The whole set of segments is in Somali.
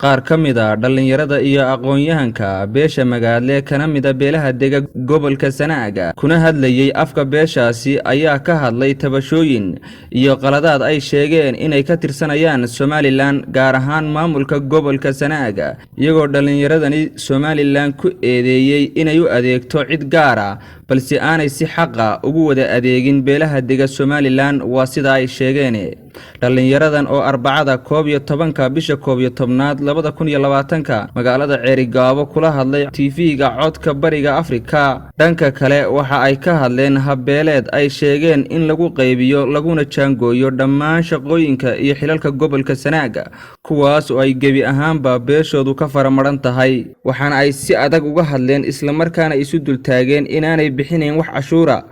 Qaar ka mid ah dhallinyarada iyo aqoon-yahanka beesha Magaadle, kana mida beelaha dega gobolka Sanaaga, kuna hadlayay afka beeshaasi, ayaa ka hadlay tabashooyin iyo qaladaad ay sheegeen inay ka tirsanayaan Somaliland, gaar ahaan maamulka gobolka Sanaaga, iyagoo dhallinyaradani Somaliland ku eedeeyey inay u adeegto cid gaar ah, balse aanay si xaqa ugu wada adeegin beelaha dega Somaliland, waa sida ay sheegeen. Dhallinyaradan oo Arbacada 11-ka bisha 11aad 2020-ka magaalada Ceerigaabo kula hadlay TV-ga Codka Bariga Afrika, dhanka kale waxa ay ka hadleen habbeeleed ay sheegeen in lagu qaybiyo laguna jaangooyo dhammaan shaqooyinka iyo xilalka gobolka Sanaaga, kuwaas oo ay gebi ahaanba beeshoodu ka faramaran tahay. Waxaana ay si adag uga hadleen, islamarkaana isu dultaageen inaanay bixinayn wax cashuura,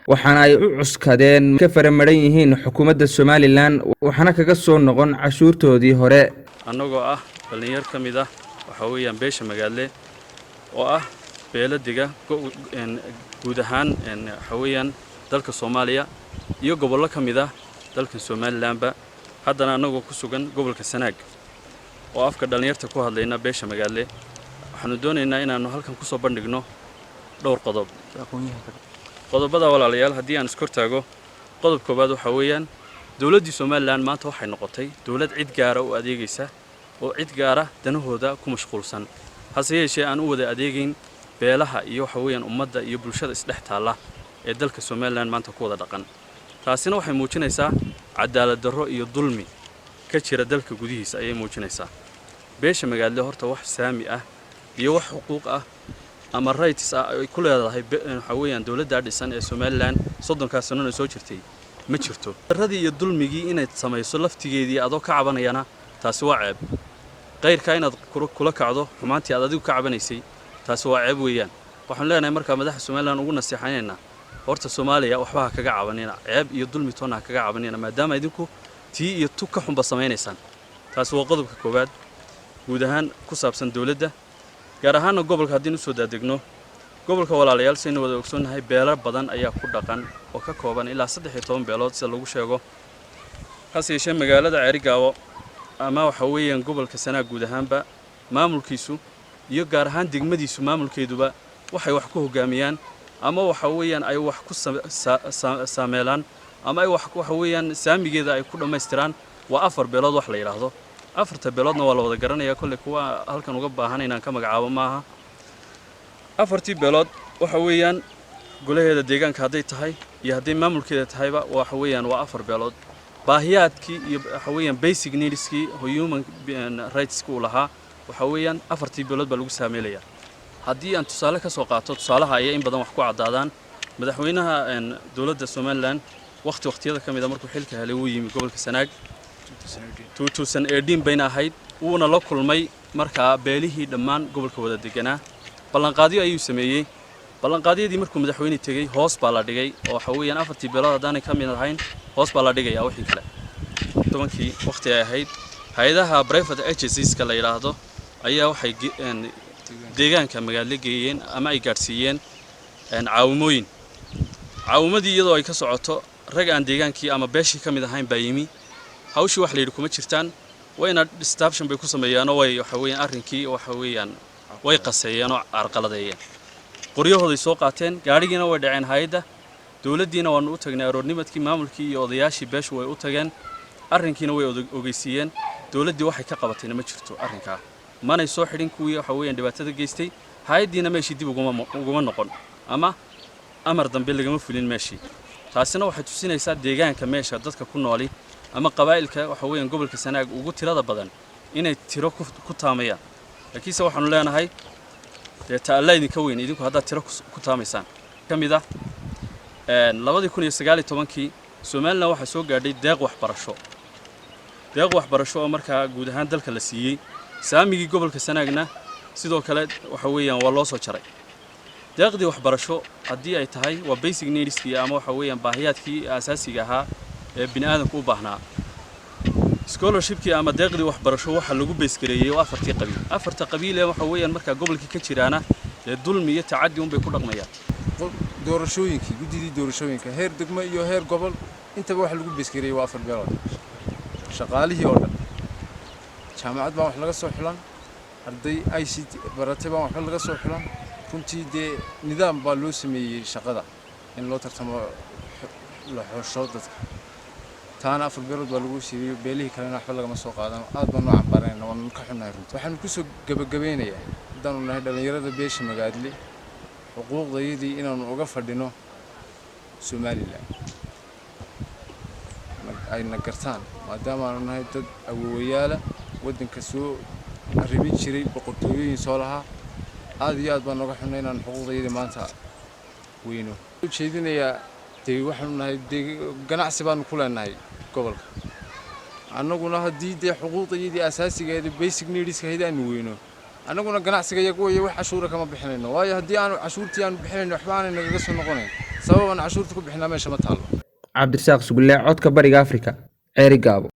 waxaana ay u cuskadeen ka faramaran yihiin xukuumadda Somaliland, waxaana kaga soo noqon cashuurtoodii hore. Annagoo ah dhallinyar ka mid ah, waxaa weeyaan, beesha Magaadle oo ah beelo dega guud ahaan, waxaa weeyaan, dalka Soomaaliya iyo gobollo ka mid ah dalkan Somalilandba, haddana annagoo ku sugan gobolka Sanaag oo afka dhallinyarta ku hadlayna beesha Magaadle, waxaanu doonaynaa inaannu halkan ku soo bandhigno dhowr qodob. Qodobada, walaalayaal, haddii aan iskortaago, qodob koowaad waxaa weeyaan dowladdii Somaliland maanta waxay noqotay dowlad cid gaara u adeegaysa oo cid gaara danahooda ku mashquulsan, hase yeeshee aan u wada adeegayn beelaha iyo, waxa weeyaan, ummadda iyo bulshada isdhex taalla ee dalka Somaliland maanta ku wada dhaqan. Taasina waxay muujinaysaa cadaalad darro iyo dulmi ka jira dalka gudihiisa ayay muujinaysaa. Beesha Magaadle horta wax saami ah iyo wax xuquuq ah ama rights ah ay ku leedahay, waxa weeyaan, dowladdaa dhisan ee Somaliland 30-kaa sanona soo jirtay ma jirto. Darradii iyo dulmigii inaad samayso laftigeedii adoo ka cabanayana, taasi waa ceeb. Qayrkaa inaad kula kacdo xumaantii aad adigu ka cabanaysay, taasi waa ceeb weeyaan. Waxaanu leenahay markaa madaxda Somaliland ugu naseexaynaynaa, horta Soomaaliya waxba ha kaga cabanina, ceeb iyo dulmi toonna ha kaga cabanina, maadaama idinku tii iyo tu ka xunba samaynaysaan. Taasi waa qodobka koowaad guud ahaan ku saabsan dowladda, gaar ahaanna gobolka. Haddiin usoo daadegno gobolka, walaalayaal, saynu wada ogsoonnahay, beelo badan ayaa ku dhaqan oo ka kooban ilaa 13 beelood sida lagu sheego. Hase yeeshee magaalada Ceerigaabo ama, waxa weeyaan, gobolka Sanaag guud ahaanba maamulkiisu iyo gaar ahaan degmadiisu maamulkeeduba waxay wax ku hoggaamiyaan ama, waxa weeyaan, ay wax ku saameelaan ama ay wax, waxa weeyaan, saamigeeda ay ku dhammaystiraan waa afar beelood wax la yidhaahdo. Afarta beeloodna waa la wada garanayaa kolley, kuwa halkan uga baahan inaan ka magacaabo maaha. Afartii beelood, waxa weeyaan, golaheeda deegaanka hadday tahay iyo hadday maamulkeeda tahayba, waxa weeyaan, waa afar beelood. Baahiyaadkii iyo, waxa weeyaan, basic needskii human rightska uu lahaa, waxa weeyaan, afartii beelood baa lagu saameelayaa. Haddii aan tusaale ka soo qaato, tusaalaha ayaa in badan wax ku caddaadaan. Madaxweynaha dowladda Somaliland wakhti wakhtiyada ka mid ah markuu xilka helay wuu yimi gobolka Sanaag, bayna ahayd, wuuna la kulmay markaa beelihii dhammaan gobolka wada deganaa. Ballanqaadyo ayuu sameeyey. Ballanqaadyadii markuu madaxweyne tegey hoos baa la dhigay, oo waxa weeyaan afartii beelood haddaanay ka mid ahayn hoos baa la dhigayaa wixii kale. Tobankii wakhti ay ahayd, hay-adaha private agencieska la yidhaahdo ayaa waxay deegaanka Magaadle geeyeen ama ay gaadhsiiyeen caawimooyin. Caawimadii iyadoo ay ka socoto, rag aan deegaankii ama beeshii ka mid ahayn baa yimi. Hawshii wax la yidhi kuma jirtaan, wayna disruption bay ku sameeyeenoo way, waxa weeyaan, arrinkii, waxa weeyaan, way qaseeyeen oo carqaladeeyeen. Qoryahooday soo qaateen, gaadhigiina way dhaceen hay-adda. Dowladdiina waanu u tagnay aroornimadkii, maamulkii iyo odayaashii beeshu way u tageen, arrinkiina way ogeysiiyeen. Dowladdii waxay ka qabatayna ma jirto arrinkaa, manay soo xidhin kuwii, waxa weeyaan, dhibaatada geystay. Hay-addiina meeshii dib uguma noqon ama amar dambe lagama fulin meeshii. Taasina waxay tusinaysaa deegaanka meesha dadka ku nooli ama qabaa'ilka, waxa weeyaan, gobolka Sanaag ugu tirada badan inay tiro ku taamayaan. Laakiinse waxaanu leenahay, dee ta Alla idinka weyn, idinku haddaad tiro ku taamaysaan. Ka mid ah 2019-kii Somaliland waxaa soo gaadhay deeq waxbarasho, deeq waxbarasho oo markaa guud ahaan dalka la siiyey. Saamigii gobolka Sanaagna sidoo kale, waxa weeyaan, waa loo soo jaray. Deeqdii waxbarasho haddii ay tahay, waa basic needskii ama, waxa weeyaan, baahiyaadkii asaasiga ahaa ee bini aadamku u baahnaa. Scholarshipkii ama deeqdii waxbarasho waxaa lagu base gareeyey oo afartii qabiil. Afarta qabiil ee, waxa weeyaan, markaa gobolkii ka jiraana dee dulmi iyo tacaddi unbay ku dhaqmayaan. Doorashooyinkii, guddidii doorashooyinka heer degmo iyo heer gobol intaba waxa lagu base gareeyey waa afar beelood. Shaqaalihii oo dhan. Jaamacad baan wax laga soo xulan, arday ICT baratay baan waxba laga soo xulan. Runtii dee nidaam baa loo sameeyey shaqada in loo tartamo, la xosho dadka. Taana afar beelood baa lagu siiyey, beelihii kalena waxba lagama soo qaadan. Aad baan u cambaarayna, waanu ka xunnahay runtii. Waxaanu kusoo gebagabeynayaa, haddaanu nahay dhallinyarada beesha Magaadle, xuquuqdayadii inaanu uga fadhino Somaliland ayna gartaan, maadaama aanu nahay dad awowayaala waddanka soo arrimin jiray, boqortooyooyin soo lahaa. Aad iyo aad baan nooga xunnay inaanu xuquuqdayadii maanta weyno. Ujeedinayaa dee waxaanu nahay dee ganacsi baanu ku leenahay gobolka annaguna. Haddii dee xuquuqdayadii asaasigeeda, basic needska ahayd, aanu weyno, annaguna ganacsiga iyagu waya wax cashuura kama bixinayno, waayo haddii aanu cashuurtii aanu bixinayno waxba aanay nagaga soo noqonayn. Sabab aan cashuurta ku bixinaa meesha ma taallo. Cabdirasaaq Sugulle, Codka Bariga Afrika, Ceerigaabo.